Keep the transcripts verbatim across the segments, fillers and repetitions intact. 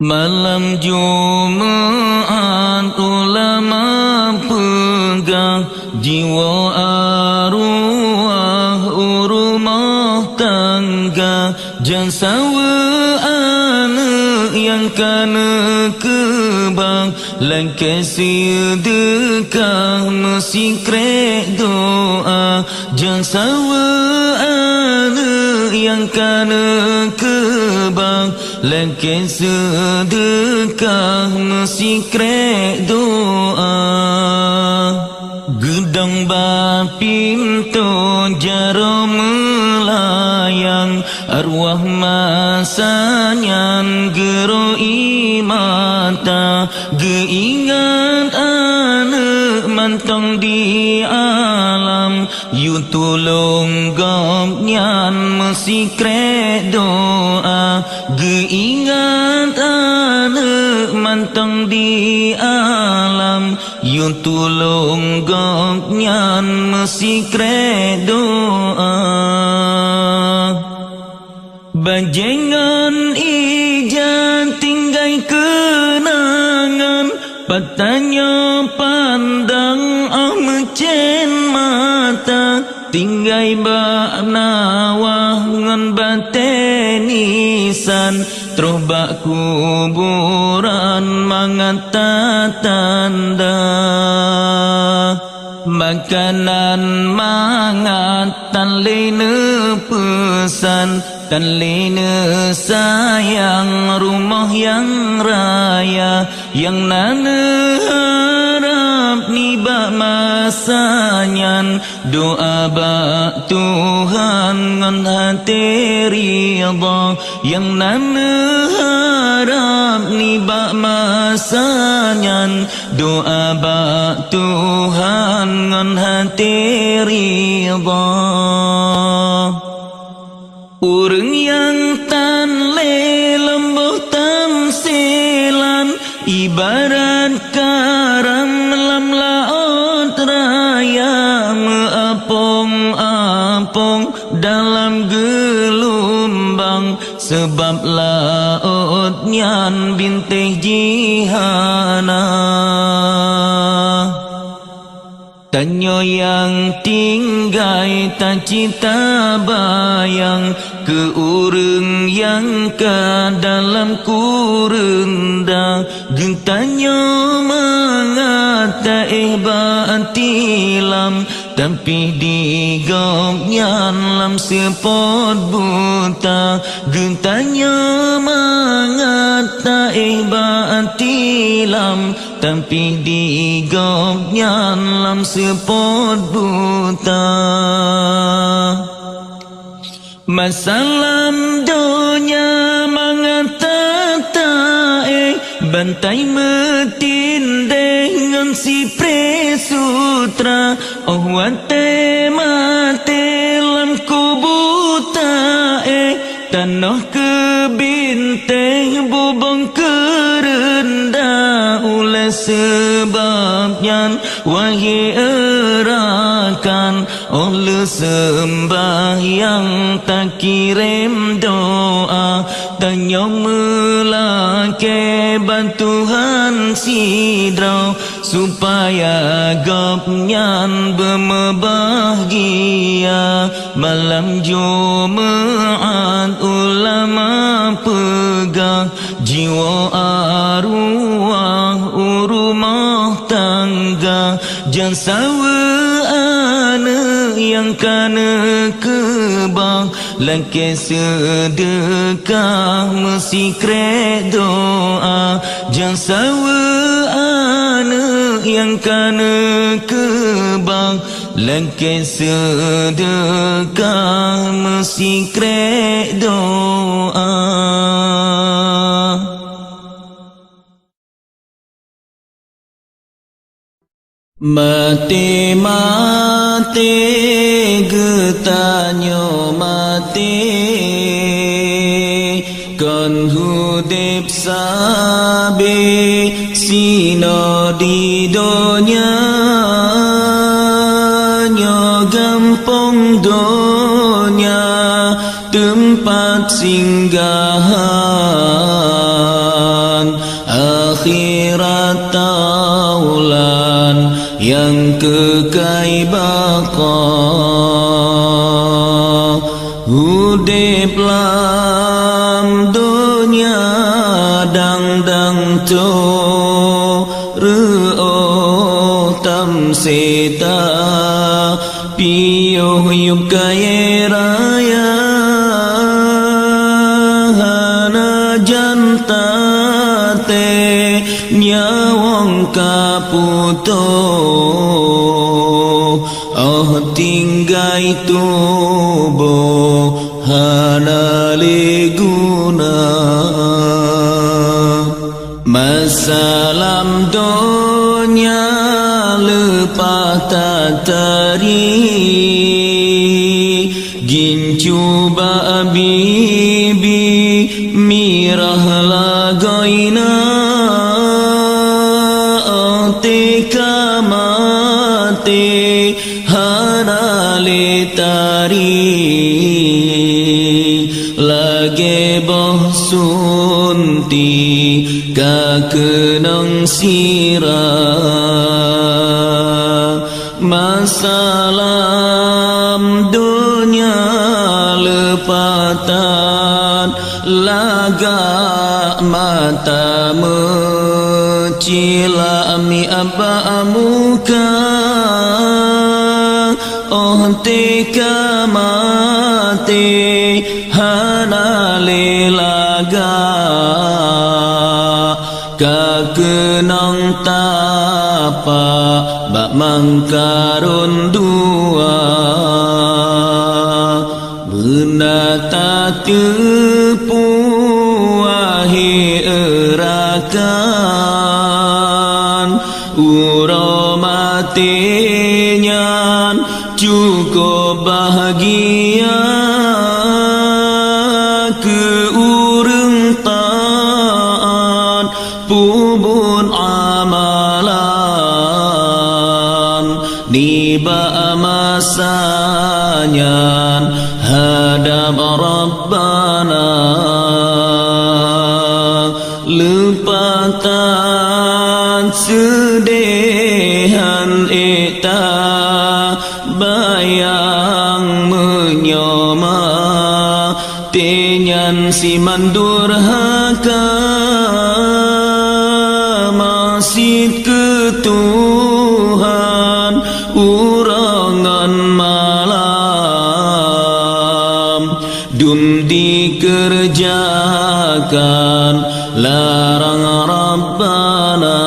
Malam Jumat ulama peugah, jiwoe arwah u rumoh tangga, jan saweue aneuëk nyang ka neukeubah, lakée seudeukah meusikrek doá, jan saweue aneuëk nyang ka neukeubah, lakée seudeukah meusikrek doá. Geudong bak pintoe jaroe meulayang, arwah masa nyan geuroi mata, geuingat aneuëk mantong di alam, yue tulông gobnyan meusikrek doá, geuingat aneuëk mantong di alam, yue tulông gobnyan meusikrek doá. Bajée ngon ija tinggai keunangan, pat tanyoe pandang óh meucen mata, tinggai bak nawah ngon batée nisan, troh bak kuburan mangat tatanda. Makanan mangat tan lé neupeusan, tan lé neusayang rumoh nyang raya, nyang na neuharab nibak masa nyan, doá bak Tuhan ngon até ridha, nyang na neuharab nibak masa nyan, doá bak Tuhan ngon até ridha. Ureuëng nyang tan lé lom boh tamsilan, ibarat karam lam laôt raya, meuapong-apong dalam geulumbang, sabab laôt nyan bintéh jih hana. Tanyoe nyang tinggai tacit tabayang keu ureuëng nyang ka dalam kureueng da, geutanyoe mangat taéh bak tilam, tapi di gobnyan lam seupôt buta, geutanyoe mangat taéh bak tilam, tapi di gobnyan lam seupôt buta. Masa lam donya mangat tataéh, bantai meutindéh ngon sipreh sutra, óh watée maté lam kubu taéh, tanoh keu bintéh bubông keureunda. Ulée seubab nyan, wahé eurakan, óh lheueh seumbahyang takirém doá, tanyoe meulakée bak Tuhan sidroe, supaya gobnyan beumeubahgia. Malam Jumat ulama peugah, jiwoe arwah u rumoh tangga, jan saweue aneuëk nyang ka neukeubah, lakée seudeukah meusikrek doá, jan saweue aneuëk nyang ka neukeubah, lakée seudeukah meusikrek doá. Maté-maté geutanyoe maté, kon udeb sabe sinoe di donya. Nyoe gampông donya teumpat singgaha. keukai baqa. Udeb lam donya dang-dang tô reuôh tam seta, piôh yup kayée raya hana jan taté nyawöng ka putôh. Óh tinggai tuboh hana lé guna. Masa lam donya leupah tatari, gincu bak bibi mirah lagoina. Óh teuka maté hana lé tari, lagée boh sunti ka keunong sira. Masa lam donya leupah tan lagak mata meucilak miab bak muka. Óh teuka maté hana lé lagak, ka keunong tapak bak mangkarôn dua. Beuna tateupeue, wahé eurakan, uroe maté nyan cukôp bahgia keu ureuëng taát peubuet amalan. Nibak masa nyan hadab Rabbana, leupah tan seudeh han ék tabayang meunyoe ma Teuh nyan siman durhaka, maksiet keu Tuhan uroe ngon malam, dum dikeureujakan larang Rabbana.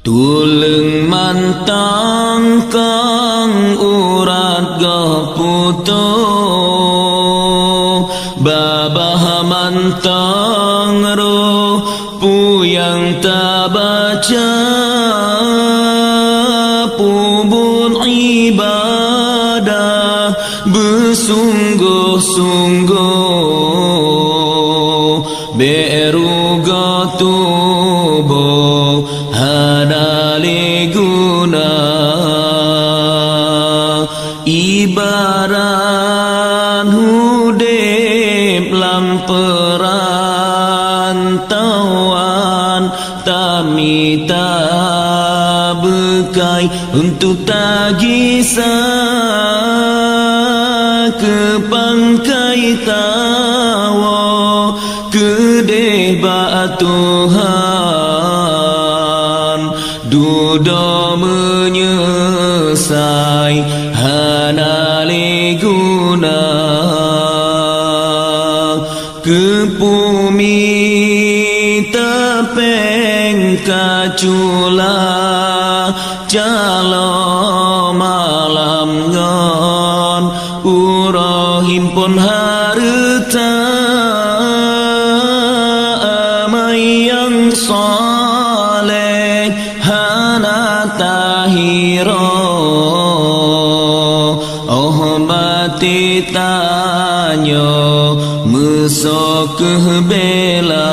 Tuleueng mantong kong urat goh putôh, babah mantong roh peue nyang tabaca, peubuet ibadah beusunggoh-sunggoh. Bék rugoe tuboh hana lé guna, ibarat udeb lam peurantauan, tamita beukai untuk tagisa keu pangkai tawoe keudeh bak Tuhan. Dudoe meunyeusai hana lé guna. Keupeue mita péng ka cula calo malam ngon uroe himpon hareuta. Amai nyang saleh hana tahiro, óh maté tanyoe meusoe kheueh bela.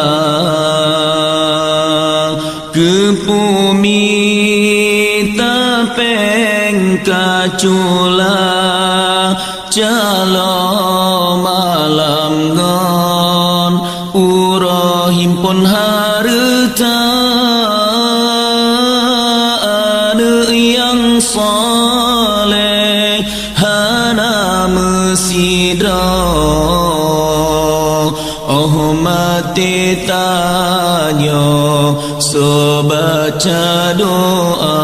Keupeue mita péng ka cula calo malam ngon uroe himpon hareuta. Oh maté tanyoe soe baca doa.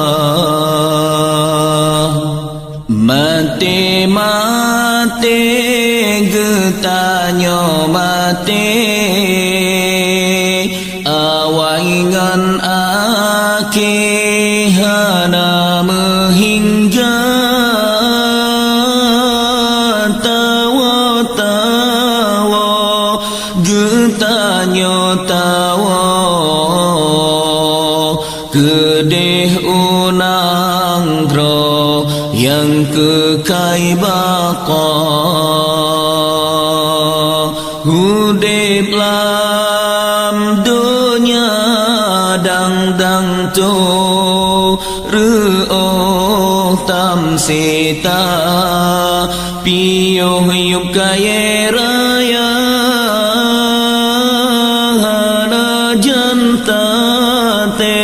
Maté-maté geutanyoe maté, awai ngon akhé hana meuhingga. Tawoe, tawoe, geutanyoe tawoe, keudeh u nanggroe nyang keukai baqa. Udeb lam donya dang-dang tu reuôh tam sita, piôh yup kayée raya hana jan taté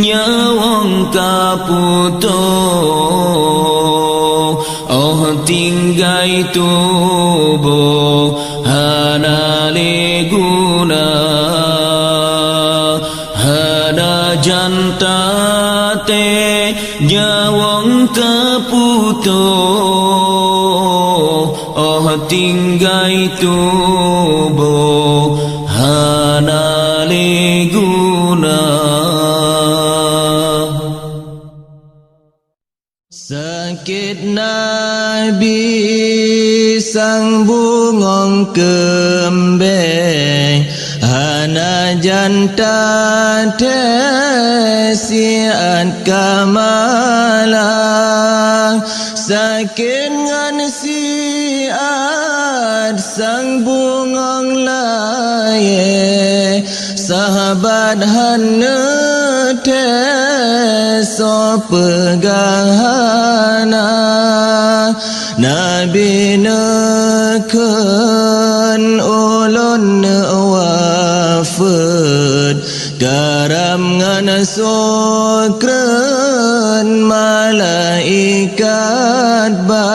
nyawöng ka putôh. Oh tinggai tuboh hana lé guna, hana jan taté nyawöng ka putôh. Oh tinggai tuboh hana lé guna. Sakét Nabi sang bungöng keumbeng, hana jan taté siat ka malang. Sakét ngon siat sang bungöng layée, sahabat han neuté soe peugah hana. Nabi neukheun ulôn neuwafeuet, karam ngon sukreun malaikat ba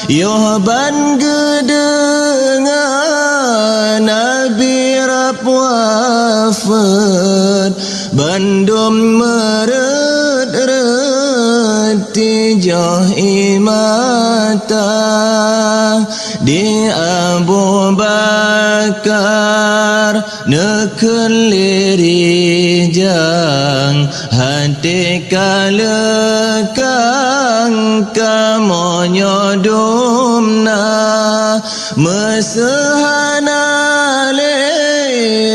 Yoh ban geudeungoe Nabi rab wafeuet, bandum meureuet-reuet tijoh ie mata. Di Abu Bakar neukheun lé rijang, até ka leukang kamoe nyoe dum na. Meuseuhana lé,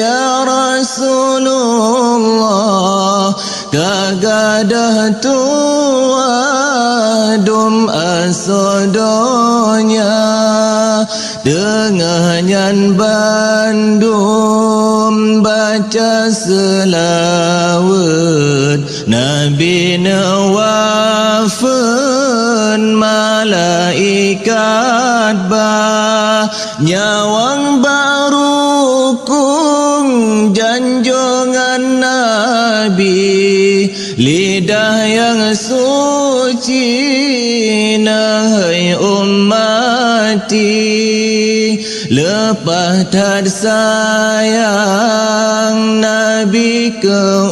ya Rasulullah, ka gadôh tuwoe dum asoe donya. Teungoh nyan bandum baca seulaweuet, Nabi neuwafeuet malaikat ba nyawöng bak rukung janjongan Nabi. Lidah nyang suci, neuhai umati, leupah that sayang Nabi keu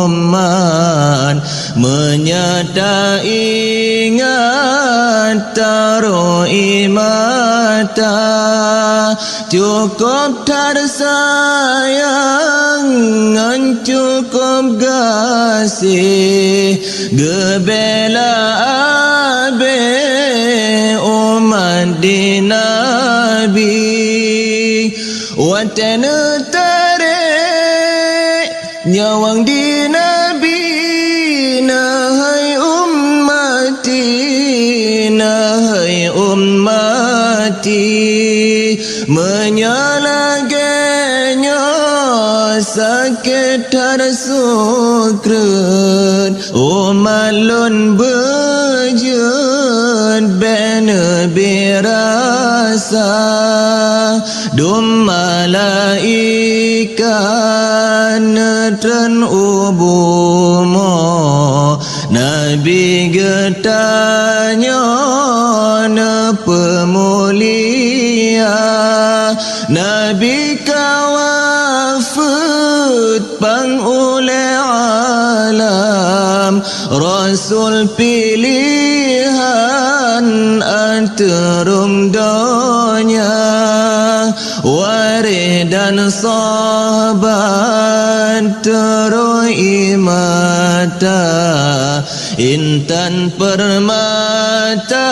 umat. Meunyoe taingat taroh ie mata, cukôp that sayang ngon cukôp gaséh, geubela abée umat di Nabi. Watée neutarek nyawöng di Nabi, neuhai umati, neuhai umati. Meunyoe lagée nyoe sakét that sukreun, umat lôn beujeuet bék neubi rasa. Dum malaikat neutreun u bumoe, Nabi geutanyoe peumulia. Nabi ka wafeuet pang ulée alam, Rasul pilihan ateueh rhueng donya. Waréh dan sahabat teuroi mata, intan peurmata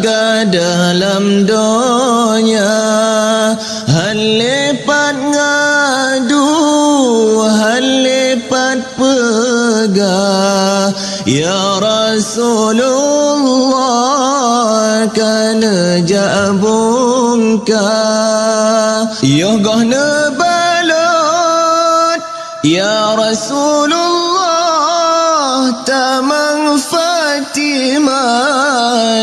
gadôh lam donya. Hana lé pat ngadu, hana lé pat peugah, ya Rasulullah, ka neujak bungka. Yoh goh neubalot, ya Rasulullah, tamong Fatimah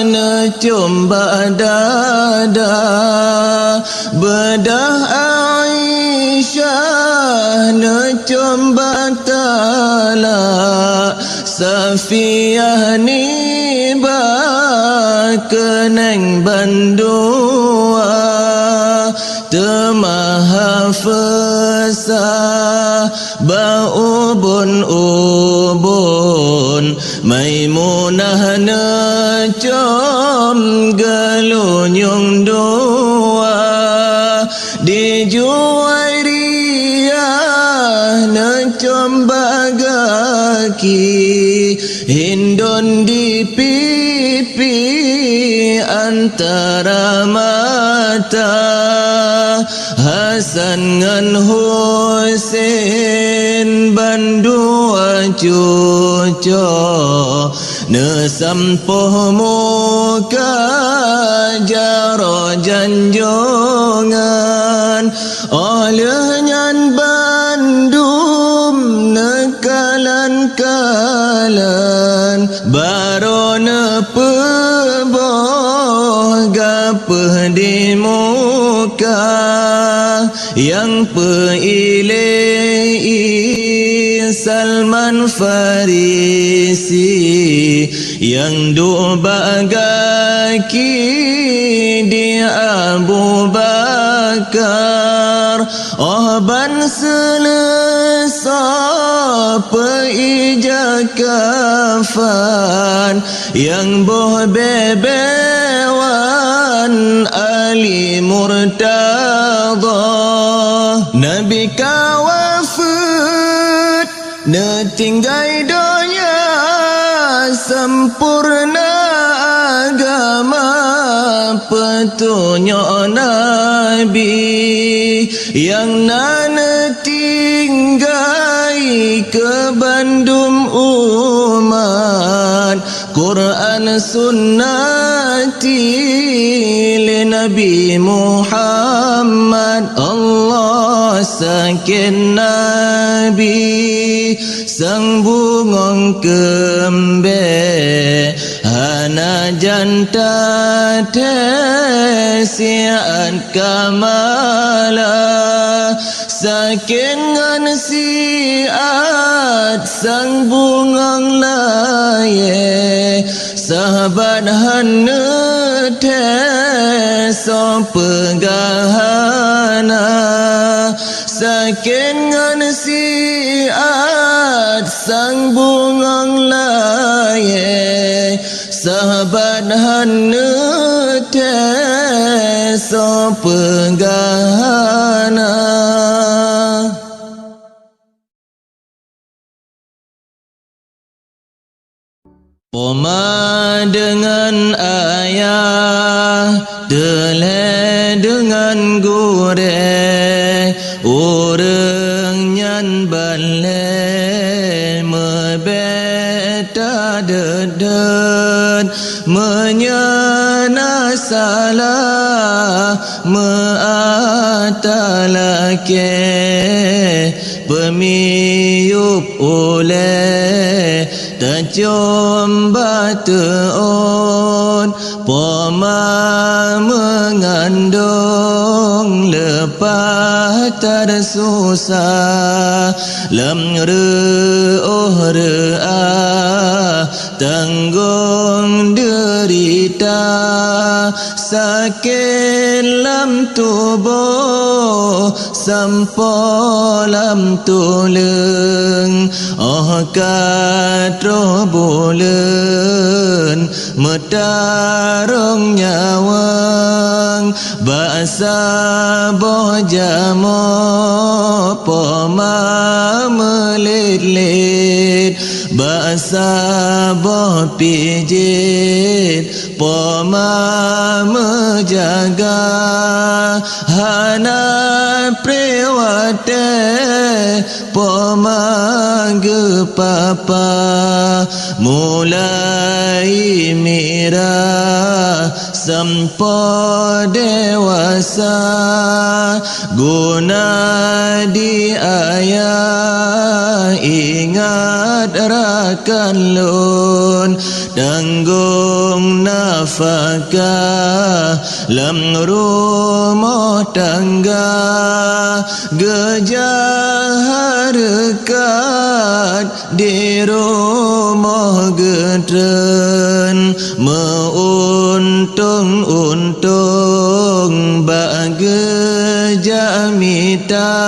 neucom bak dada. Beudah Aisyah neucom bak talak, Safiyah nibak keuneng bandua. Teuma Hafsah bak ubon-ubon, Maimunah neucom geulunyueng dua, di Juwairiyah neucom bak gaki, Hindun di pipi antara mata. Hasan ngon Husein bandua cucoe, neusampôh muka jaroe janjongan. Óh lheueh nyan bandum neukalon-kalon, barô neupeuboh gapeueh di muka. Nyang peuilée Salman Farisi, nyang duek bak gaki di Abu Bakar. Óh ban seuleusoe peuija kafan, nyang boh bée-bée wan Ali Murtadha. Nabi ka wafeuet, neutinggai donya, sampoereuna agama peutunyok Nabi. Nyang na neutinggai keu bandum umat, Quran sunnati lé Nabi Muhammad. Allah sakét Nabi, sang bungöng keumbée, hana jan tathée siat kamala. Sakét ngon siat sang bungöng layée, sahabat hana thée soe peugah hana. Sakét ngon siat sang bungöng layée, sahabat hana thée soe peugah hana. Poma deungon ayah, teulhée deungon gurée, ureuëng nyan ban lé meubée tadeuet-deuet. Meunyoe na salah, meu'ah talakée, peumiyueb ulée, tacöm bateuon, poma meungandong. Leupah that susah lam reuôh reuah, tanggong deurita, sakét lam tuboh sampoe lam tuleueng, óh ka troh buleuen meutarông nyawöng. Bak saboh jamoe poma meulet-let, bak saboh pih jeuet poma meujaga. Hana preh watée poma geupapa, mulai mira sampoe dewasa. Guna di ayah ingat rakan lôn, tanggong nafakah lam rumoh tangga. Geujak hareukat di rumoh geutreun, meu-untông-untông bak geujak mita.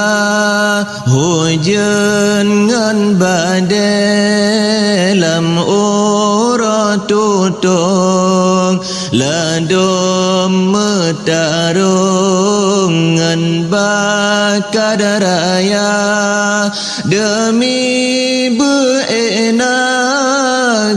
Hujeuen ngon badée lam uroe tutông, ladôm meutarông ngon bakat raya. Deumi beuék na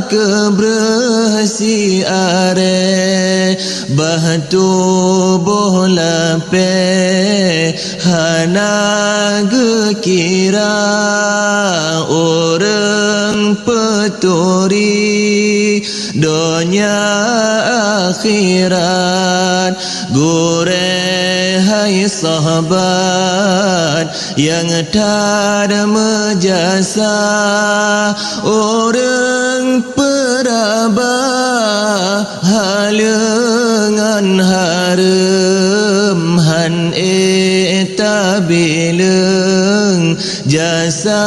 keubreueh siarée, bah tuboh lapée hana geukira. Ureuëng peuturi donya akhirat, gurée hai sahabat nyang that meujasa. Ureuëng peuraba haleue ngon hareuem, han ék tabileueng jasa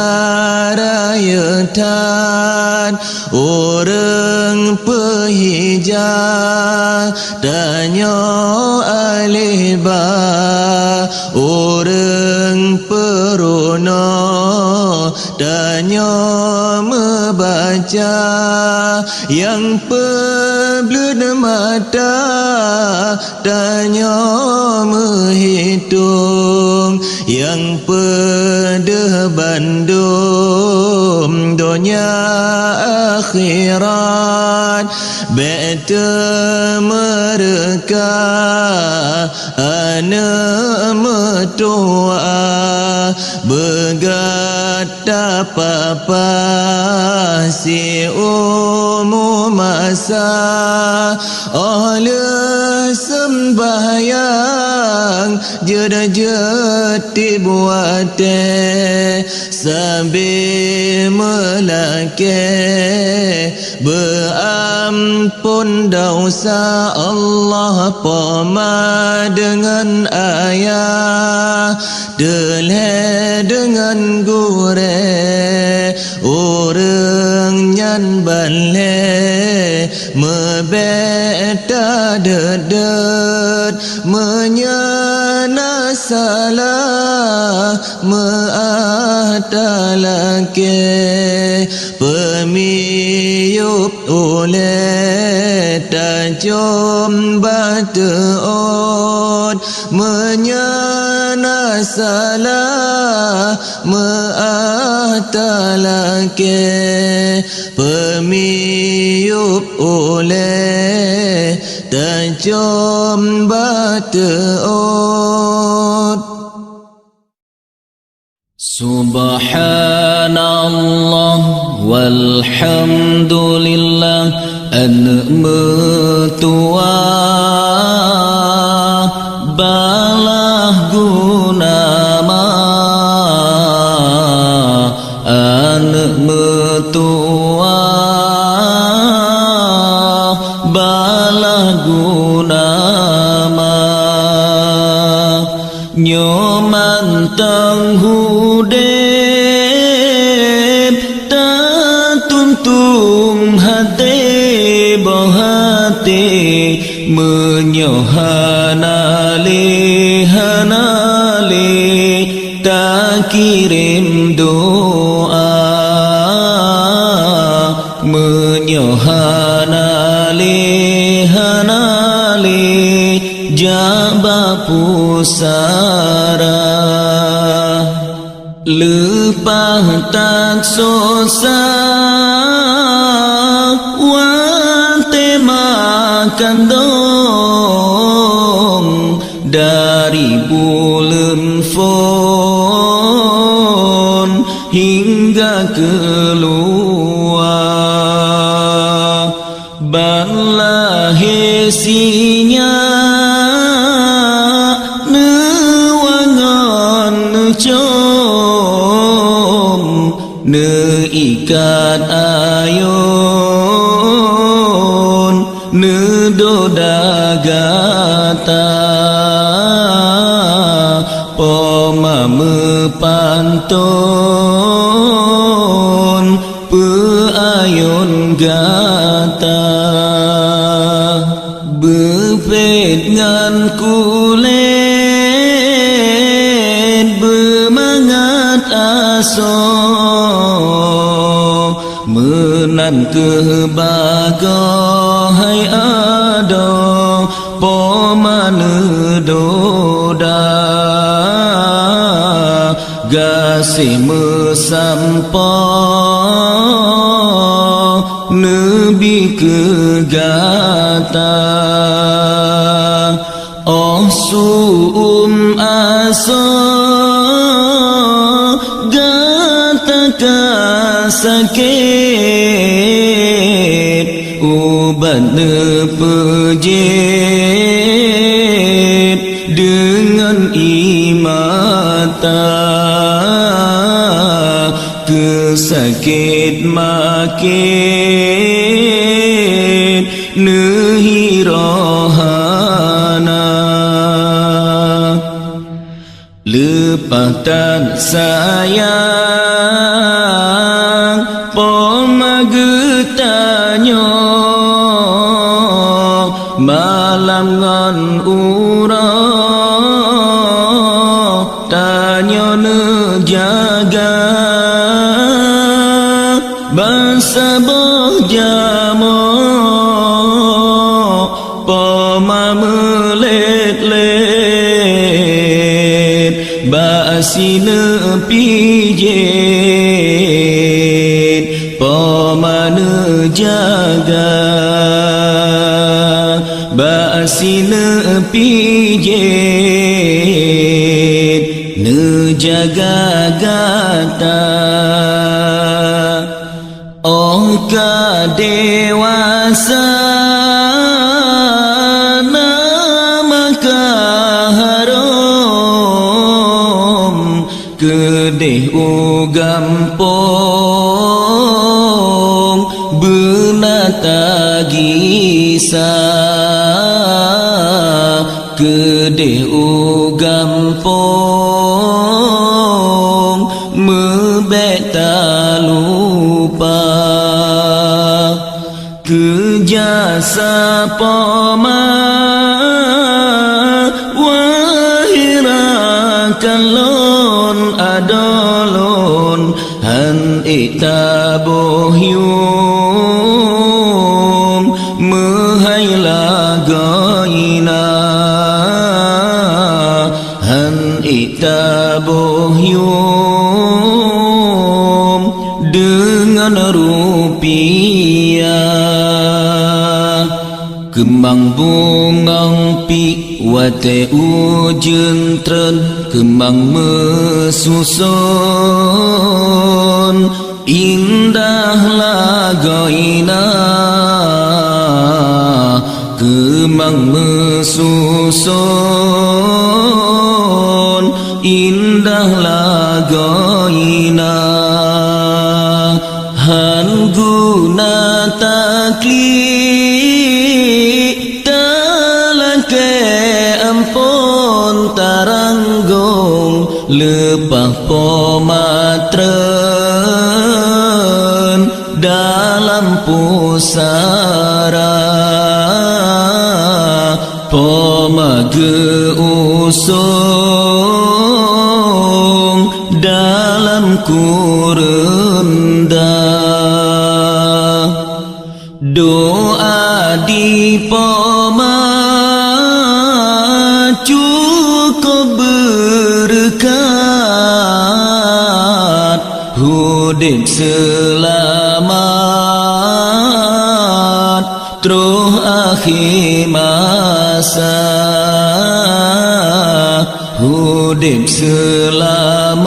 rayeuk that. Ureuëng peuhijrah tanyoe aleh ba, ureuëng peurunoe tanyoe meubaca, nyang peubleuet mata tanyoe meuhitông, nyang peudeuh bandum donya akhirat. Bék teumeureuka aneuëk meutuwah, beugét tapapa siumu masa. Óh lheueh seumbahyang jeuet-jeuet tieb watée, sabe meulakée beuamphon desya. Allah poma deungon ayah, teulhée deungon gurée, ureuëng nyan ban lhée meubék tadeuet-deuet. Meunyoe na salah meuah talakée, peumiyueb ulée tacöm bateuôt. Meunyoe na salah meuah talakée, peumiyueb ulée tacöm bateuôt. Subhanallah walhamdulillah, aneuëk meutuwah balah guna ma. Aneuëk meutuwah balah guna ma. Nyoe mantong udeb, tatuntung até boh até, meunyoe hana lé, hana lé, takirém doá. Meunyoe hana lé, hana lé, jak bak pusara. Leupah that sosa watée makandong, dari buleuen phon hingga keuluwa. Ban lahé sinyak neuwangon neucom, neuikat ayôn, neudoda gata, poma meupanton peuayôn gata. Beupet ngon kulét beumangat asoe, meunan kheueh bagoe hai adoe, poma neudoda. Gaséh meusampoe neubi keu gata. Óh su-uem asoe gata ka sakét, ubat neupeujeuet deungon ié mata. Keu sakét maken neuhiroe hana. Leupah that sayang poma geutanyoe, malam ngon uroe tanyoe neujaga. Bansaboh jamoe poma meulét-lét, bak sineuk pijét poma neujaga. Bak sineuk pijét neujaga gata. Óh ka dewasa na maka harôm keudeh u gampông beuna tagisa. Keudeh u gampông meubèk talupa. Keu jasa poma wahira kan lôn adoe lôn, han ék taboh yuem meuhai lagoina. Han ék taboh yuem deungon rupiah. Keumang bungong pih watèe ujeuen treun, keumang meususon indah lagoina. Keumang meususon indah lagoina. Han guna taklik talakèe amphon tarang Gong leupah po ma treun dalam pusara, po ma geu-usong dalam kurenda. Doa di po ma cukôp beureukat, udép seulamat troh akhé masa. Udép seulamat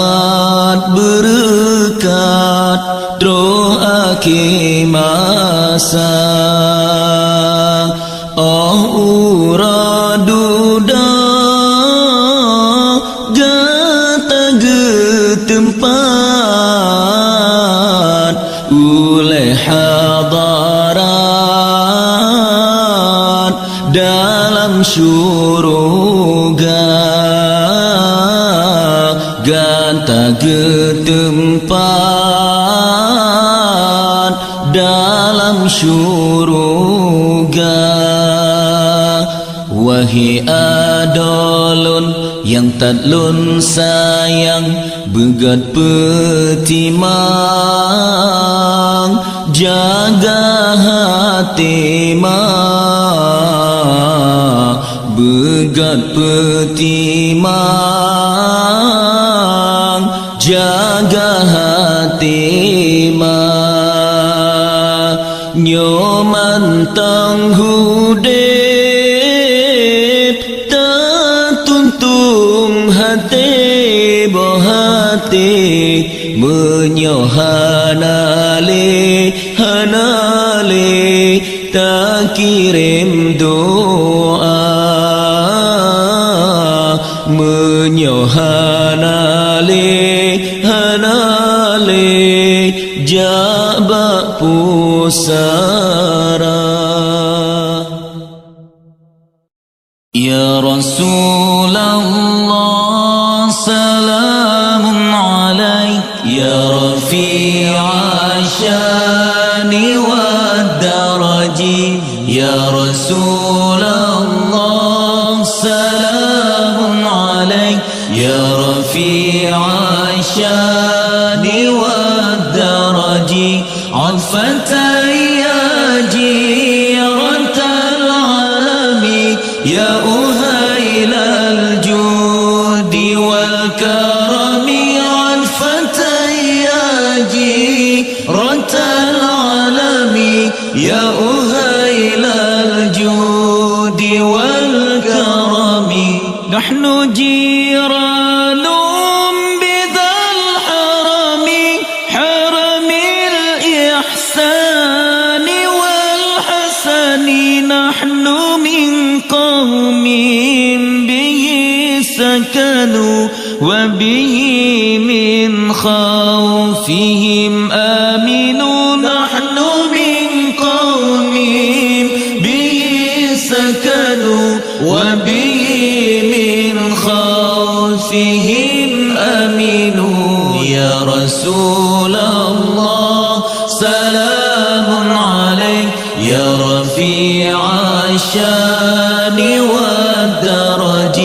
beureukat troh akhé masa. Oh uroe dudoe gata geuteumpat ulée hadarat dalam syuruga, gata geuteumpat dalam syuruga. Wahé adoe lôn nyang that lôn sayang, beugét peutimang, jaga até ma. Beugét peutimang, jaga até ma. Nyoe mantong udép tatuntung até boh até, meunyoe hana lé, hana lé takirém doa. Meunyoe hana lé, hana lé jak bak pusara. يا رسول الله سلام عليك، يا رفيع الشان والدرج. يا رسول الله سلام عليك، يا رفيع الشان والدرج. عطفة يا جيرة العالم، يا أهيل الجود والكرم. عطفة يا جيرة العالم، يا أهيل الجود والكرم. نحن جيران بذا الحرم، حرم الإحسان والحسن. نحن من قوم به سكنوا، وبه من خوفهم آمنوا. نحن من قوم به سكنوا، وبه من خوفهم أمنوا. يا رسول الله سلام عليك، يا رفيع الشان والدرج.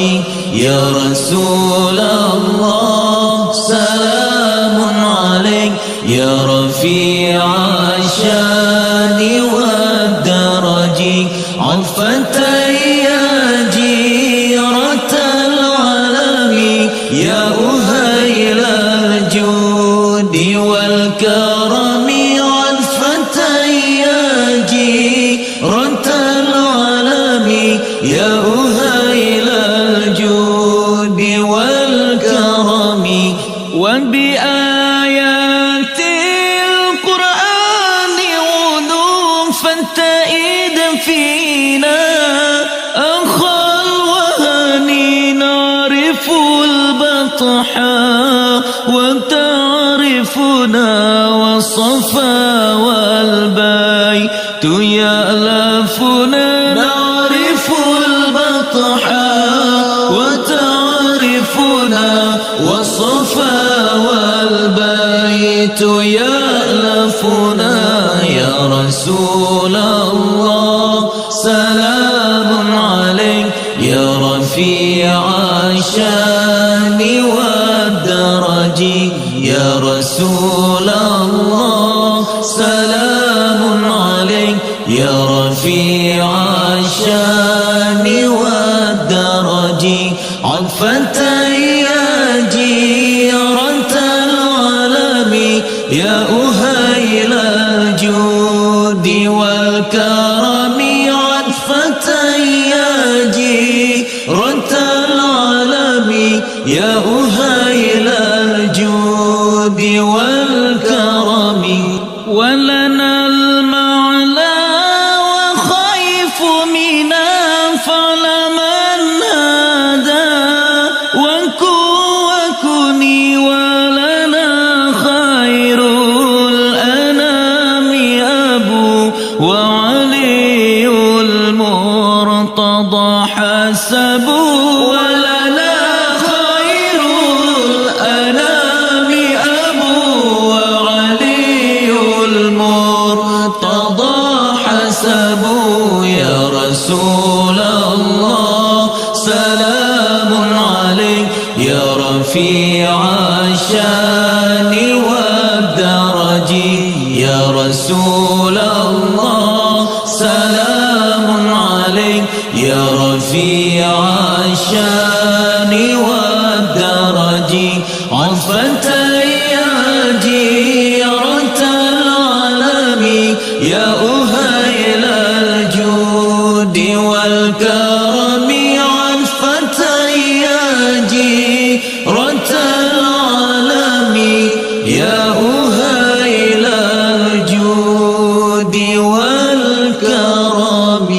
يا رسول الله سلام عليك، يا رفيع الشان والدرج. عطفة يا جيرة العالم، يا أهيل الجود والكرم. عطفة يا جيرة العالم، يا أهيل الجود والكرم. وبآيات القرآن غدوا فاتئد فينا أخا الوهن. نعرف البطحاء وتعرفنا، والصفا والبيت يألفنا. نعرف البطحاء وتعرفنا، والصفا والبيت يألفنا يا رسول الله، سلام عليك يا رفيع الشان والدرج، يا رسول الله، سلام عليك يا رفيع الشان والدرج، عطفة يا جيرة العالم، يا أهيل الجود والكرم، عطفة يا جيرة العالم، يا أهيل الجود والكرم. ولنا المعلى وخيف منى فلمن هدى، وكن وكني ولنا خير الأنام أبو وعلي المرتضى حسب، ولنا خير الأنام أبو وعلي المرتضى حسب، يا رسول الله، سلام عليك يا رفيع الشان والدرج، يا رسول الله، سلام عليك يا رفيع الشان والدرج، عطفة يا جيرة العالم، يا أهيل الجود والكرم، عطفة يا جيرة العالم، يا أهيل الجود والكرم.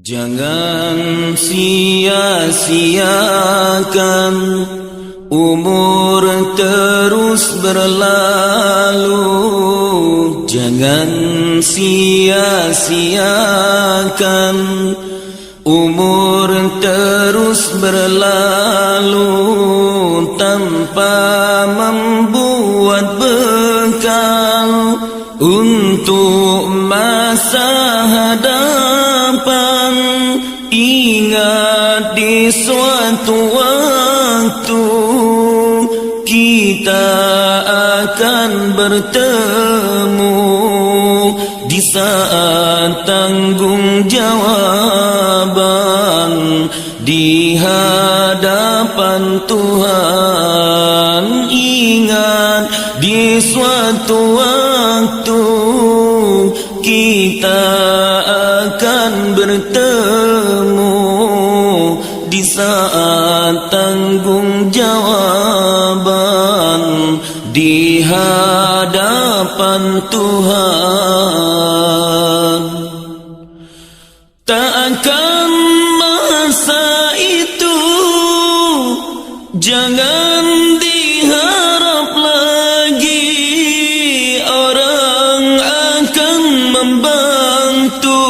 Jangan sia-siakan umur terus berlalu, jangan sia-siakan umur terus berlalu tanpa membuat bekal untuk masa hadapan. Ingat, di suatu waktu kita akan bertemu di saat tanggung jawaban di hadapan Tuhan. Ingat, di suatu waktu kita akan bertemu di saat tanggung jawaban di hadapan Tuhan. Takkan masa itu jangan diharap lagi orang akan membantu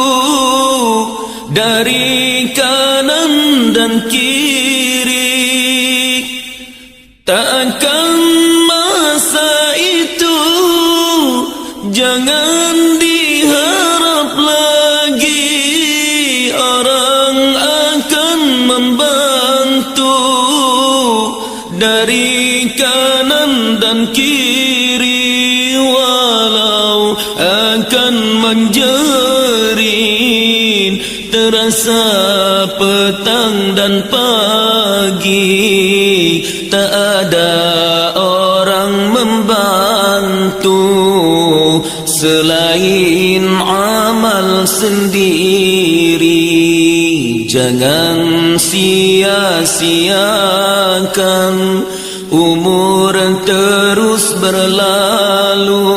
dari kanan dan kiri. Takkan masa itu jangan diharap lagi orang akan membantu dari kanan dan kiri, walau akan menjerit terasa petang dan pagi, tak ada orang membantu selain amal sendiri. Jangan sia-siakan umur terus berlalu,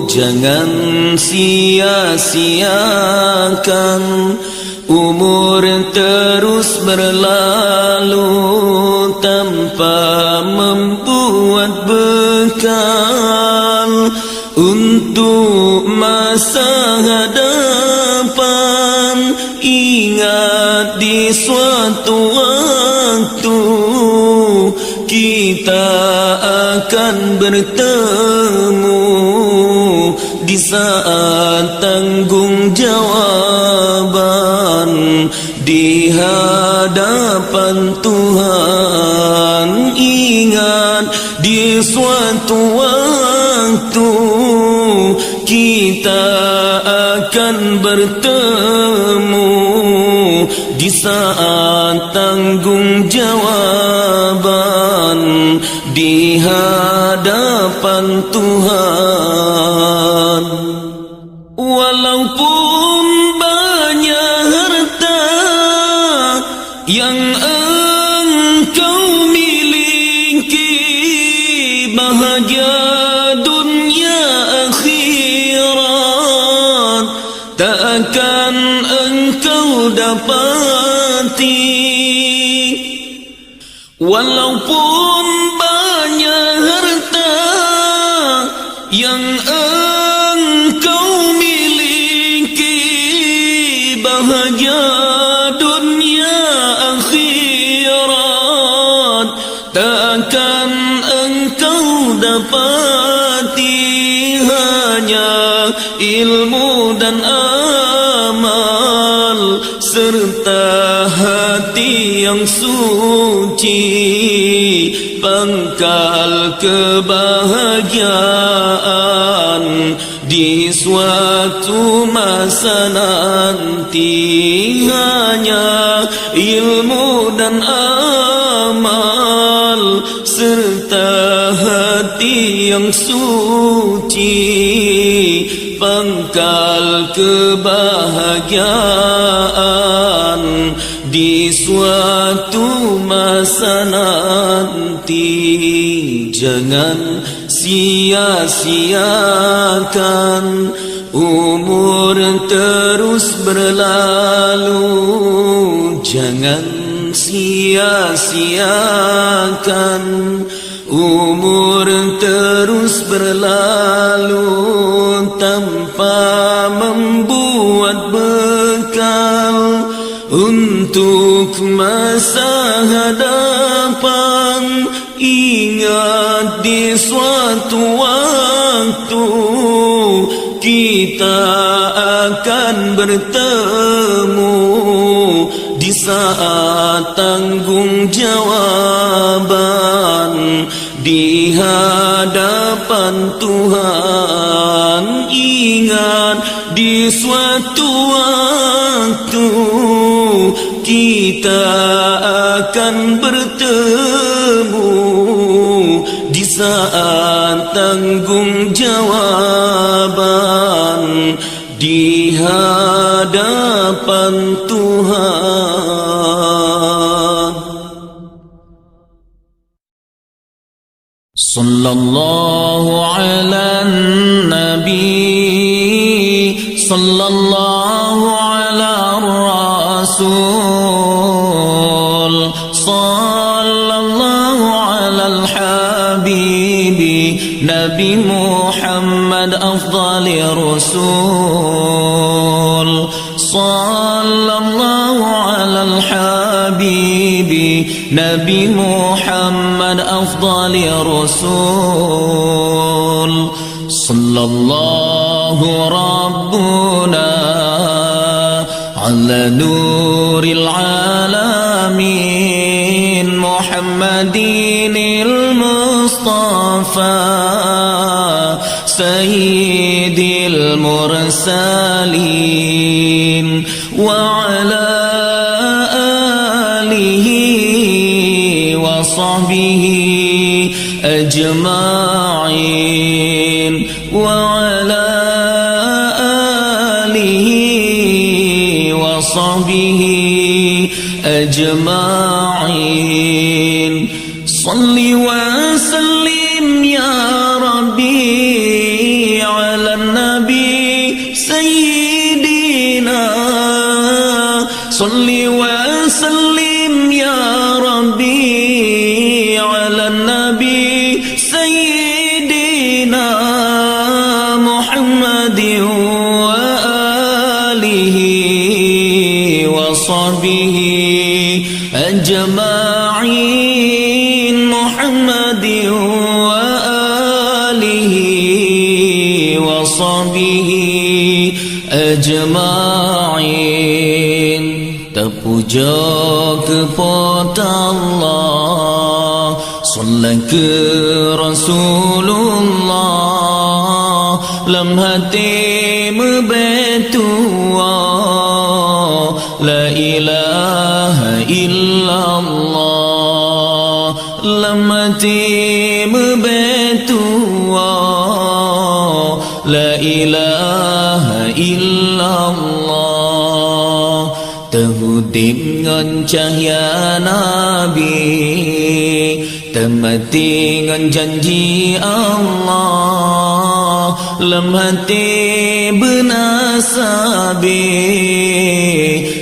jangan sia-siakan umur terus berlalu tanpa membuat bekal untuk masa hadapan. Ingat di suatu waktu kita akan bertemu di saat tanggung jawaban di hadapan Tuhan. Ingat di suatu waktu kita akan bertemu di saat tanggung jawaban di hadapan Tuhan. Walaupun banyak harta yang engkau miliki, bahagia dunia akhirat tak akan engkau dapati. Walaupun banyak harta yang engkau miliki, bahagia dunia akhirat takkan engkau dapati, hanya ilmu dan amal serta hati yang suci, pangkal kebahagiaan di suatu masa nanti. Hanya ilmu dan amal serta hati yang suci, pangkal kebahagiaan di suatu masa nanti. Jangan sia-siakan umur terus berlalu, jangan sia-siakan umur terus berlalu tanpa membuat bekal untuk masa hadapan. Ingat, di suatu waktu kita akan bertemu di saat tanggung jawaban di hadapan Tuhan. Ingat, di suatu waktu kita akan bertemu di saat tanggung jawaban di hadapan Tuhan. صلى الله على النبي، صلى الله على الرسول، صلى الله على الحبيب، نبي محمد أفضل رسول. صلى الله على الحبيب، نبي محمد أفضل رسول. صلى الله ربنا على نور العالمين محمد المصطفى سيد المرسلين وعلى آله وصحبه أجمعين، وعلى آله وصحبه أجمعين. صل وسلم يا ربي على النبي سيدنا. صل وسلم يا ربي على النبي سيدنا محمد وآله وصحبه أجمعين. محمد وآله وصحبه أجمعين. Teupujoe keu Po teu Allah, saleuet keu Rasulullah, lam haté meubeuet tuwoe la ilaha illallah, lam haté meubeuet tuwoe la ilaha illallah. Teuudép ngon cahya Nabi, teumaté ngon janji Allah, lam haté beuna sabé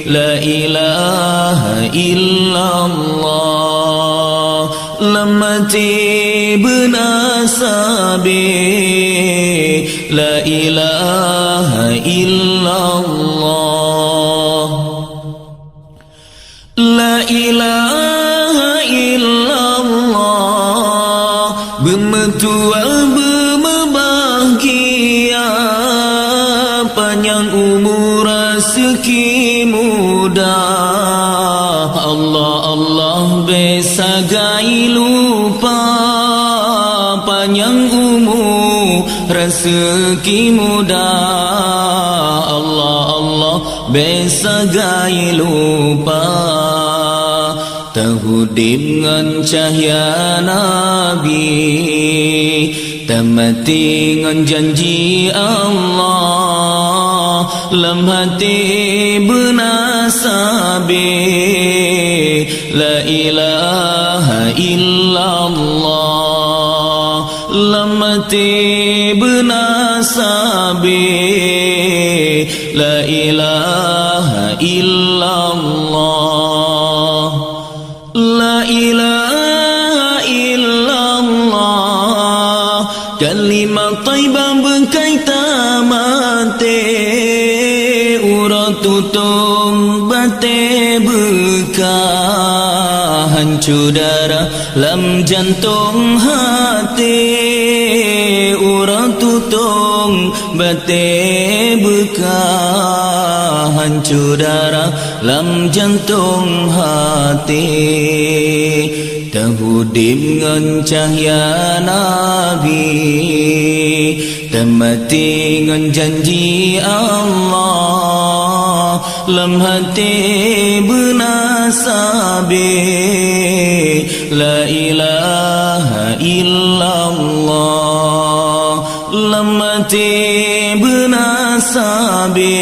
la ilaha illallah, lam haté beuna sabé la ilaha illallah. La ilaha illallah, beumeutuah beumeubahgia, panyang umu raseuki muda. Allah, Allah, bék sagai lupa, panyang umu raseuki muda. Allah, Allah, bék sagai lupa, teuudép ngon cahya Nabi, teumaté ngon janji Allah, lam haté beuna sabé la ilaha illallah, lam haté beuna sabé la ilaha illallah. La ilaha illallah, kalimat thaibah beukai tamaté, uroe tutong batée beuka, hanco darah lam jantong haté, uroe tutong batée beuka, hanco darah lam jantong haté. Teuudép ngon cahya Nabi, teumaté ngon janji Allah, lam haté beuna sabé la ilaha illallah, lam haté beuna sabé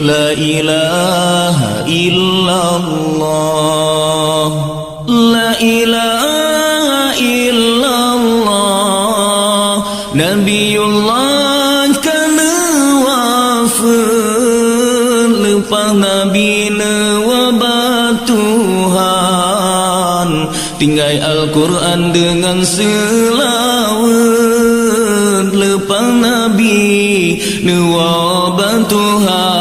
la ilaha illallah. La ilaha illallah. Nabiullah ka neuwafeuet, leupah Nabi neuwoe bak Tuhan. Tinggai Al-Quran deungon seulaweuet, leupah Nabi neuwoe bak Tuhan.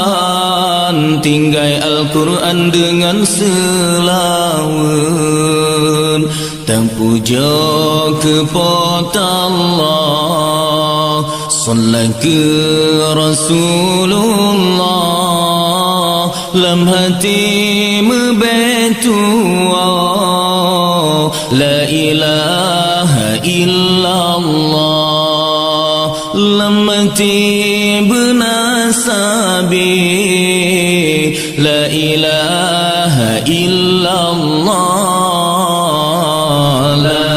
Tinggai Al-Quran deungon seulaweuet, teupujoe keu Po teu Allah, saleuet keu Rasulullah, lam haté meubeuet tuwoe la ilaha illallah, lam haté beuna sabé la ilaha illallah. La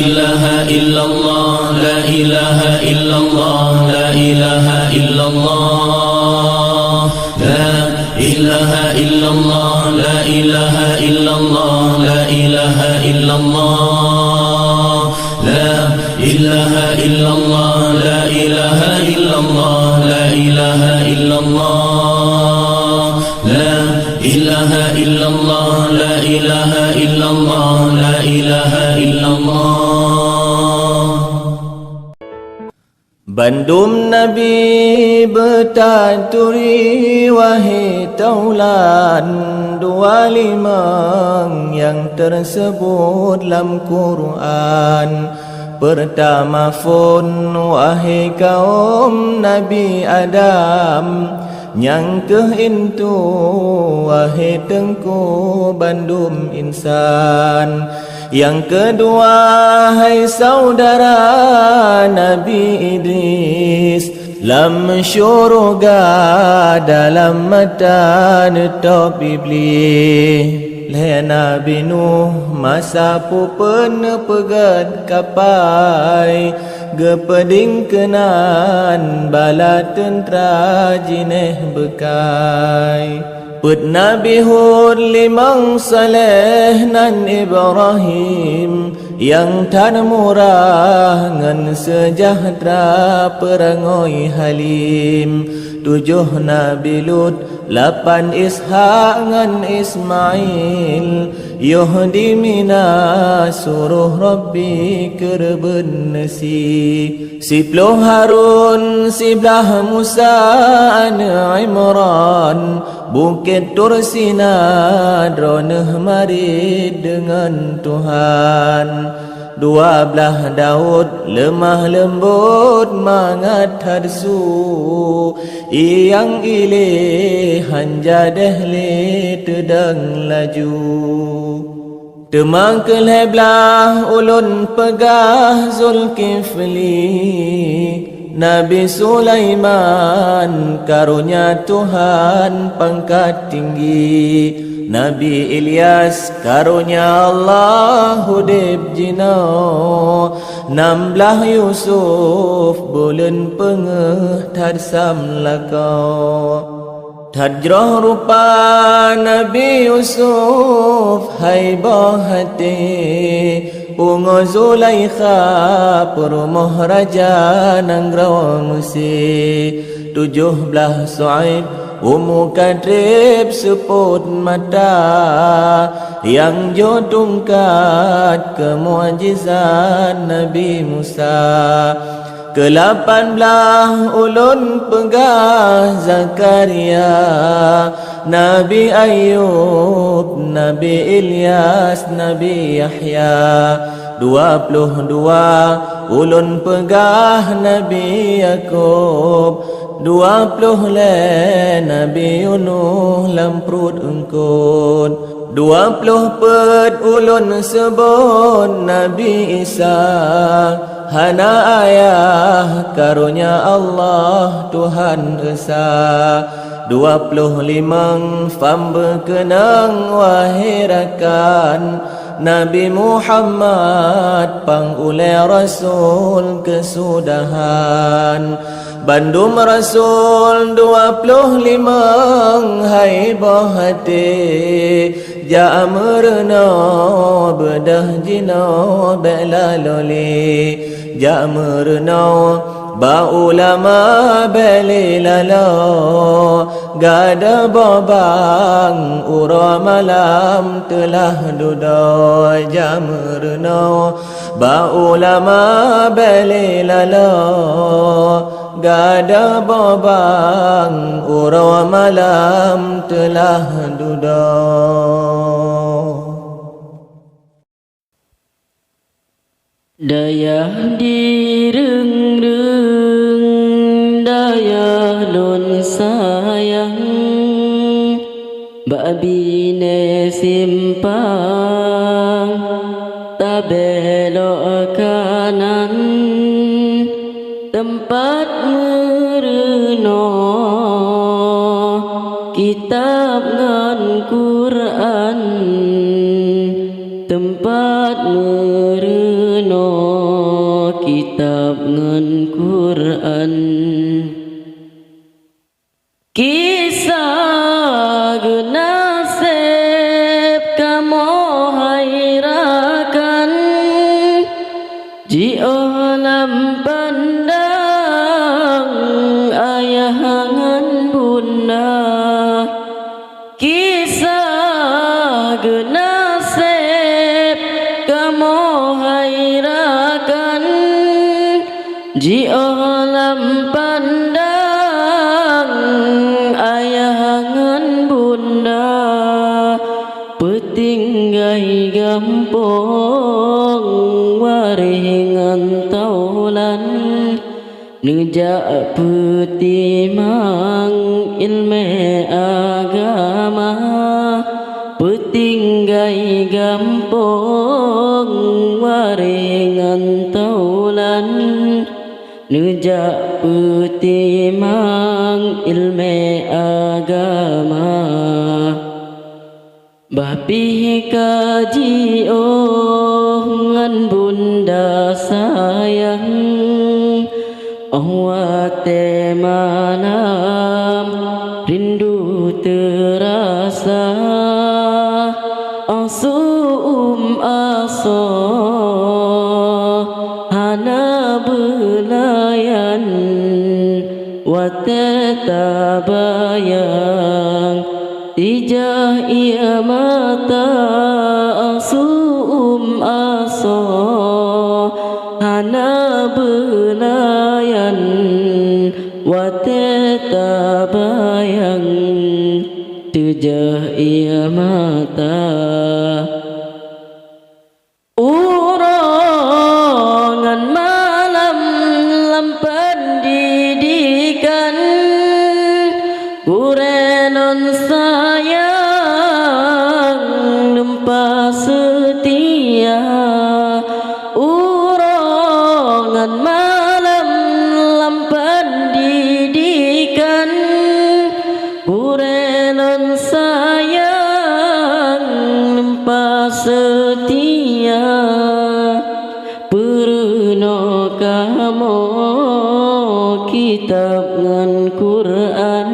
ilaha illallah, la ilaha illallah, la ilaha illallah. La ilaha illallah, la ilaha illallah, la ilaha illallah. La ilaha illallah, la ilaha illallah, la ilaha illallah. La ilaha illallah, la ilaha illallah, la ilaha illallah. Bandum nabi beutaturi, wahé taulan, dua limong nyang teuseubut lam Quran. Peurtama phon, wahé kawöm Nabi Adam, nyang kheueh intu, wahé teungku bandum insan. Nyang keudua, hai saudara Nabi Idris, lam syuruga dalam mata neutôb Iblih. Lhée Nabi Nuh masa peuphon neupeugét kapai, geupeuding keunan bala teuntra jinéh beukai. Peuet Nabi Hud, limong Saleh nan Ibrahim, nyang that murah ngon seujahteura peurangoi halim. Tujoh Nabi Lut, lapan Ishak ngon Ismail, yoh di Mina suroh Rabbi keureubeuen neusi. Siploh Harun, siblaih Musa aneuëk Imran, Bukét Tursina droeneueh marit deungon Tuhan. Dua blaih Daud leumah leumbot mangat that su, nyang ilée han jadeh lé teudong laju. Teuma keu lhée blaih ulôn peugah Zulkifli, Nabi Sulaiman karonya Tuhan pangkat tinggi, Nabi Ilyas karonya Allah udeb jinoe, nam blaih Yusuf buleuen peungeuh that sam lakoe. That jroh rupa Nabi Yusuf hai boh até, pungo Zulaikha peurumoh raja nanggroe Meusé. Tujoh blaih Su'aib umu ka treb seupôt mata, nyang jok tungkat keu mukjizat Nabi Musa. Keulapan blaih ulôn peugah Zakaria, Nabi Ayub, Nabi Ilyas, Nabi Yahya. Dua ploh dua ulôn peugah Nabi Yakub, dua ploh lhée Nabi Yunus lam pruet eungkot. Dua ploh peuet ulôn seubot Nabi Isa, hana ayah karonya Allah Tuhan Esa. Dua ploh limong pham beukeunong wahé rakan, Nabi Muhammad pang ulée rasul keusudahan. Bandum rasul dua ploh limong hai boh até, jak meureunoe beudôh jinoe bék lalo lé. Jak meureunoe bak ulama bék lé lalo, gadôh boh bang uroe malam teulah dudoe. Jak meureunoe bak ulama bék lé lalo, gadôh boh bang uroe malam teulah dudoe. Dayah di reueng-reueng, dayah lôn sayang, bak binéh simpang tabelok kanan, teumpat meureunoe kitab ngon Quran. Teumpat meureunoe kitab ngon Quran. Kisah geunaséb kamoe hai rakan, jiôh lam pandang ayah ngon bunda. Kisah geunaséb kamoe hai rakan, jiôh lam Peutinggai gampông waréh ngon taulan, neujak peutimang ileumèe agama. Peutinggai gampông waréh ngon taulan, neujak peutimang ileumèe agama. Bah pih ka jiôh ngon bunda sayang, 'oh watèe malam rindu teurasa. Asu-uem asoe hana beulayan, watèe tabayang tijah ie mata. Asu-uem asoe hana beulayan, watèe tabayang tijah ie mata. Uroe ngon malam lam peundidikan, gurèe lôn sayang, lumpa seutia. Uroe ngon malam lam peundidikan, gurèe lôn sayang, lumpa seutia. Peurunoe kamoe kitab ngon Quran,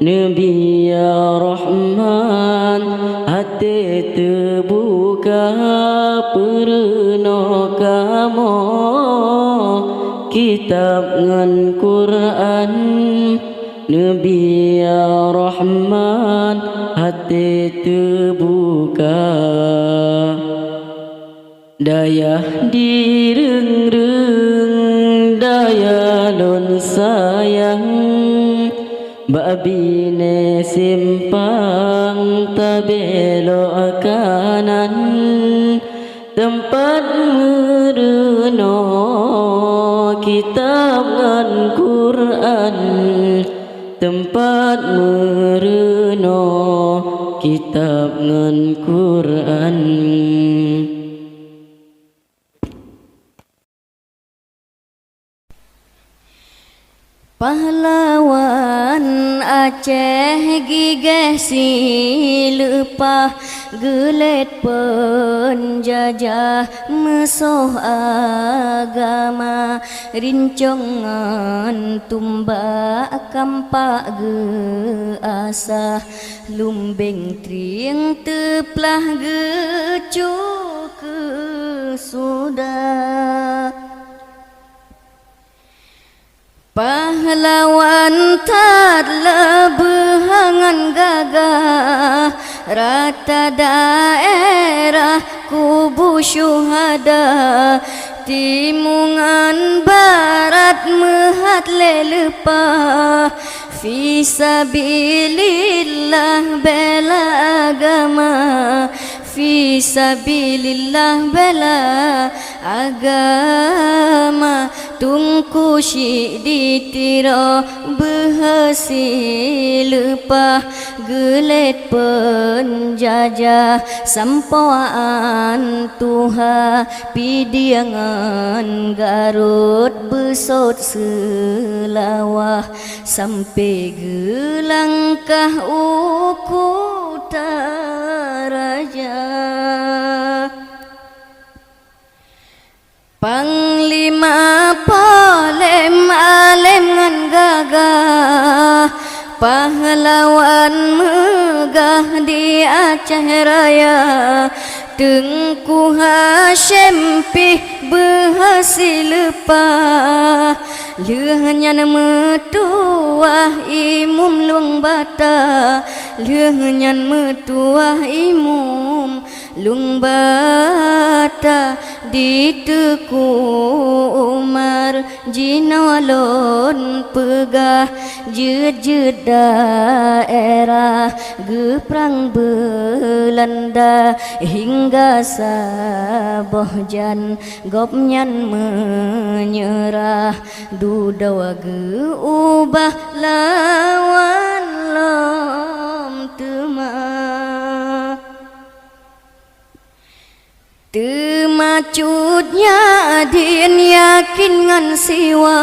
Nabi ya Rahman, até teubuka. Peurunoe kamoe kitab ngon Quran, Nabi ya Rahman, até teubuka. Dayah di reung-reung, dayah lôn sayang, bak binéh simpang tabelok kanan, teumpat meurunoe kitab ngon Quran, teumpat meurunoe kitab ngon Quran. Pahlawan Aceh gigèh sileupah, geulet peunjajah musoh agama, rincong ngon tumbak kampak geuasah, lumbeng trieng teuplah geucue keu suda. Pahlawan that leubeh ngon gagah, rata daerah kubu syuhada, timu ngon barat meuhat lé leupah. Fisabilillah bela agama, fisabilillah bela agama. Teungku Chik di Tiro beuheusi leupah, geulet peunjajah sampoe an tuha, Pidie ngon Garut beusôt seulawah, sampoe geulangkah u Kuta Raja. Panglima polém além ngon gagah, pahlawan meugah di Aceh Raya, Teungku Hasyim pih beuheusi leupah. Lheueh nyan meutuwah Imum Lueng Bata, lheueh nyan meutuwah Imum Lueng bata di Teuku Umar, jinoe lôn peugah jeuet-jeuet daerah geuprang Beulanda hingga saboh jan gobnyan meunyeurah. Dudoe geuubah lawan lom teuma. Teuma cut nyan yakin ngon siwa,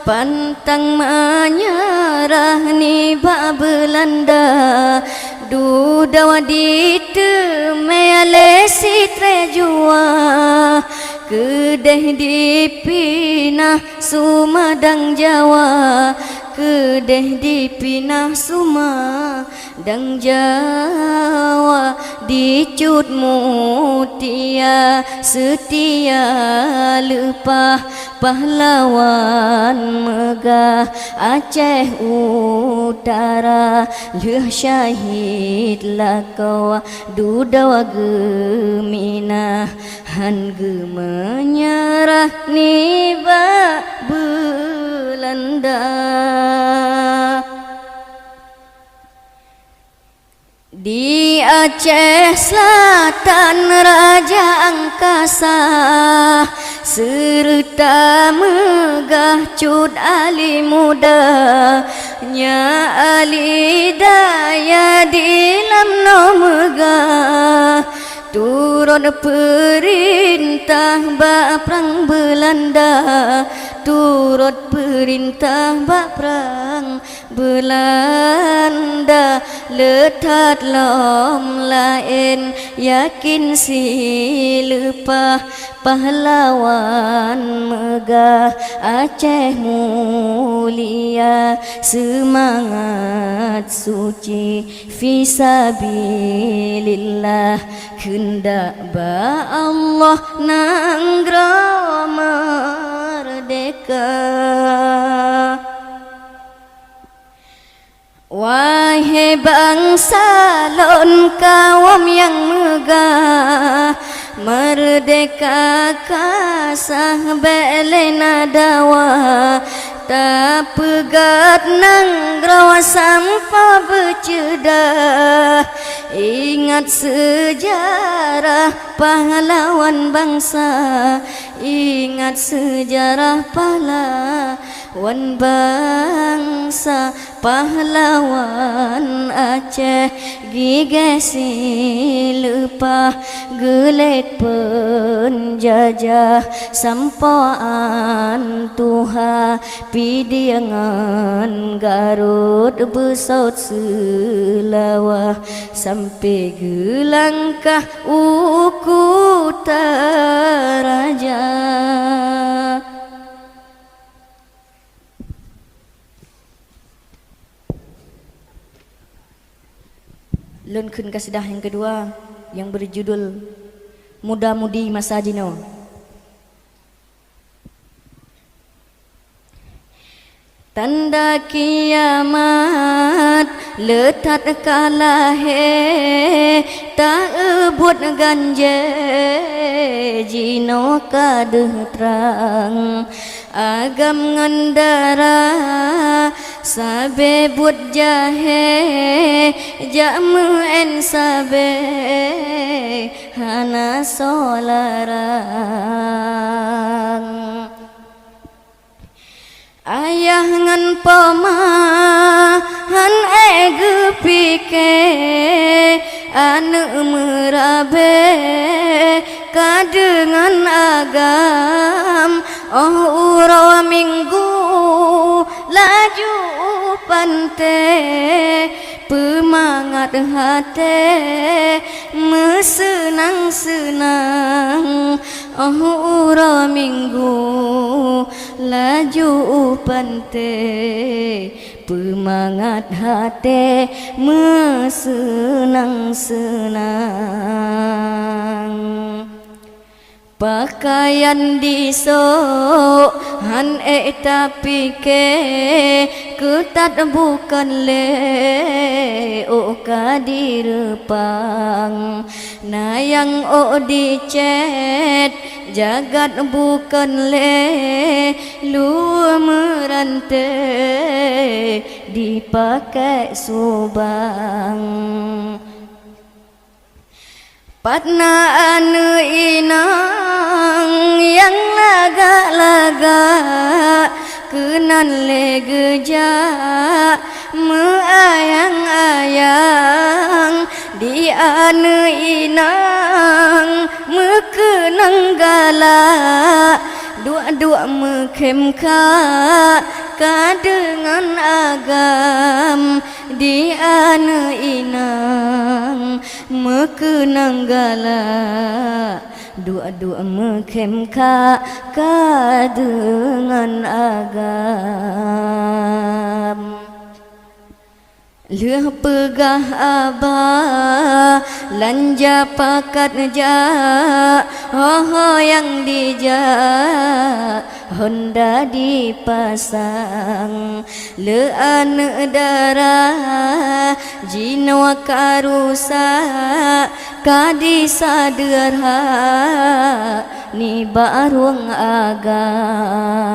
pantang meunyeurah nibak Beulanda. Dudoe diteumé lé sitré jua, keudeh dipinah Sumedang Jawa, keudeh dipinah Sumedang Jawa, di Cut Mutia seutia leupah pahlawan meugah Aceh Utara. Lheueh syahid lakoe dudoe geuminah, hán geumeunyeurah nibak Beulanda. Di Aceh Selatan Raja Angkasa, seureuta meugah Cut Ali Muda, Nyak Ali Dayah di Lamno meugah, turot peurintah bak prang Beulanda, turot peurintah bak prang Beulanda. Le that lom laén yakin sileupah pahlawan meugah Aceh Mulia, seumangat suci fisabilillah, keundak bak Allah nanggroe meurdehka. Wahé bansa lôn kawöm nyang meugah, meurdehka ka sah bék lé na dawa. Tapeugöt nanggroe sampoe beuceudah, ingat seujarah pahlawan bansa, ingat seujarah pahlawan bansa. Pahlawan Aceh gigée sileupah geulet peunjajah, sampoe 'an tuha Pidie ngon Garut beusôt seulawah, sampoe geulangkah u Kuta Raja. Lôn kheun kasidah nyang keudua nyang beujudul Muda-mudi Masa Jinoe. Tanda kiamat le that ka lahé, ta-eu buet ganjé jinoe ka deuh trang. Agam ngon dara sabe buet jahé, jak meu'en sabe hana soe larang. Ayah ngon poma han ék geupike, aneuëk meurabe ka deungon agam. Óh uroe Minggu laju u panté, peumangat haté meuseunang-seunang. Óh uroe Minggu laju u panté, peumangat haté meuseunang-seunang. Pakaian disok han ék tapike, keutat bukon lé ôk ka direupang. Na nyang ôk dicét, jagat bukon lé, lu meurante dipakai subang. Pat na aneuëk inong nyang lagak-lagak, keunan lé geujak meuayang-ayang di aneuëk inong meukeunong galak, duek-duek meukhém kha ka deungon agam di aneuëk inong meukeunong galak, duek-duek meukhém kha ka deungon agam. Lheueh peugah abah lanja pakat jak, ho-ho nyang dijak honda dipasang. Lé aneuëk dara jinoe ka rusak, ka disadeurhak nibak rueng agam.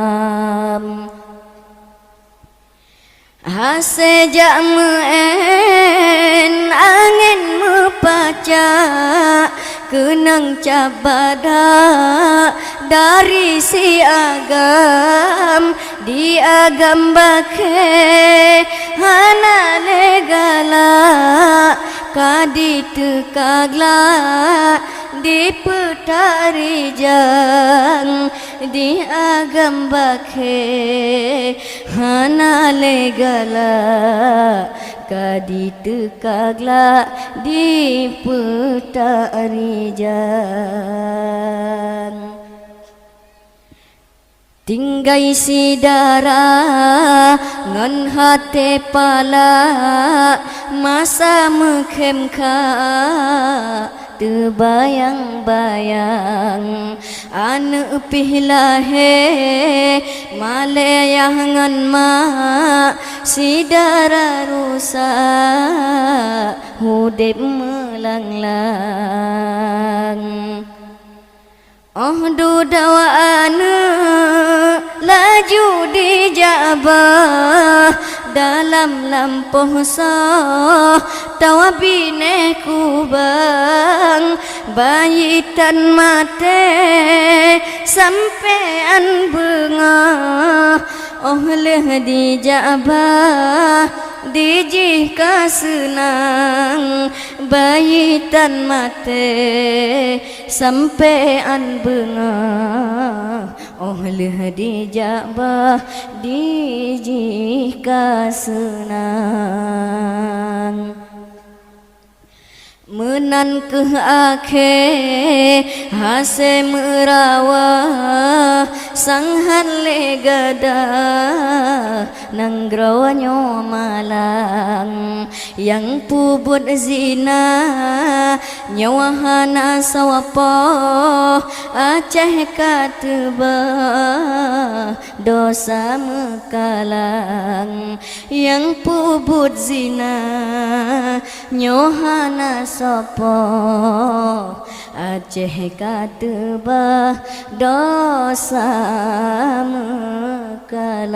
Hase jak meu'en angén meupacak, keunong cap badak dari si agam di agam bakhe hana lé galak, ka diteuka glak dipeutak rijang di agam bakhe hana lé galak, ka diteuka glak dipeutak rijang. Tinggai si dara ngon haté palak, masa meukhém kha teubayang-bayang. Aneuëk pih lahé malée yah ngon mak, si dara rusak udeb meulang-lang. Óh dudoe aneuëk laju dijak bah dalam lampôh soh, tawa binéh kubang bayi tan maté sampoe án beungoh. Óh lheueh dijak bah dijih ka seunang, bayi tan maté sampoe án beungoh. Óh lheueh dijak bah dijih ka seunang. Meunan kheueh akhé hase meurawa, sang han lé gada nanggroe nyoe malang. Nyang peubuet zina nyoe hana soe po, Aceh ka teuba dosa meukalang. Nyang peubuet zina nyoe hana soe po, Aceh ka teuba dosa meukalang.